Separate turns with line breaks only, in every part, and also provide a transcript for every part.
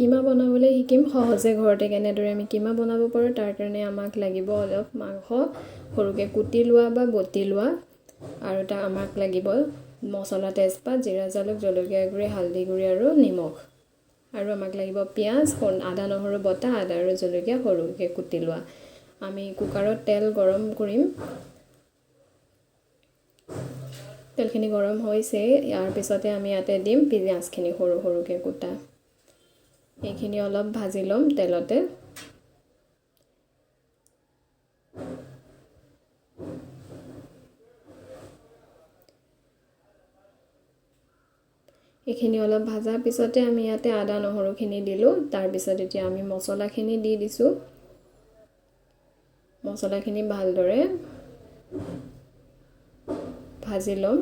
কিমা বনাবলৈ শিকিম। সহজে ঘৰতে কেনেদৰে আমি কিমা বনাব পাৰোঁ। তাৰ কাৰণে আমাক লাগিব অলপ মাংস সৰুকৈ কুটি লোৱা বা বটি লোৱা, আৰু তাৰ আমাক লাগিব মছলা, তেজপাত, জিৰা, জালুক, জলকীয়া গুড়ি, হালধি গুড়ি আৰু নিমখ। আৰু আমাক লাগিব পিঁয়াজ, আদা নহৰু বটা, আদা আৰু জলকীয়া সৰুকৈ কুটি লোৱা। আমি কুকাৰত তেল গৰম কৰিম। তেলখিনি গৰম হৈছে, ইয়াৰ পিছতে আমি ইয়াতে দিম পিঁয়াজখিনি সৰু সৰুকৈ কুটা। এইখিনি অলপ ভাজি ল'ম তেলতে। এইখিনি অলপ ভাজাৰ পিছতে আমি ইয়াতে আদা নহৰুখিনি দিলোঁ। তাৰপিছত এতিয়া আমি মছলাখিনি দি দিছোঁ। মছলাখিনি ভালদৰে ভাজি ল'ম।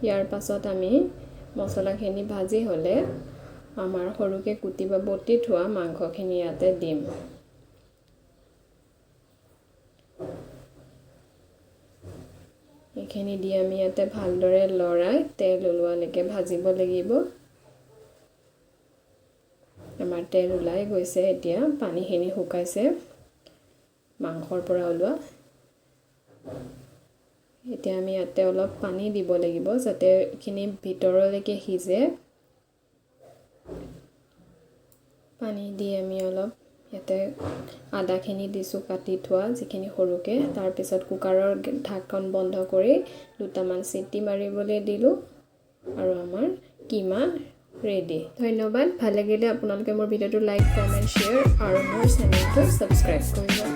ইয়াৰ পাছত আমি মছলাখিনি ভাজি হ'লে আমাৰ সৰুকৈ কুটি বা বটি থোৱা মাংসখিনি ইয়াতে দিম। এইখিনি দি আমি ইয়াতে ভালদৰে লৰাই তেল ওলোৱালৈকে ভাজিব লাগিব। আমাৰ তেল ওলাই গৈছে, এতিয়া পানীখিনি শুকাইছে মাংসৰ পৰা ওলোৱা। এতিয়া আমি ইয়াতে অলপ পানী দিব লাগিব যাতে এইখিনি ভিতৰলৈকে সিজে। পানী দি আমি অলপ ইয়াতে আদাখিনি দিছোঁ কাটি থোৱা যিখিনি সৰুকৈ। তাৰপিছত কুকাৰৰ ঢাকন বন্ধ কৰি দুটামান চিটি মাৰিবলৈ দিলোঁ আৰু আমাৰ কিমা ৰেডি। ধন্যবাদ। ভাল লাগিলে আপোনালোকে মোৰ ভিডিঅ'টো লাইক, কমেণ্ট, শ্বেয়াৰ আৰু মোৰ চেনেলটো ছাবস্ক্ৰাইব কৰিব।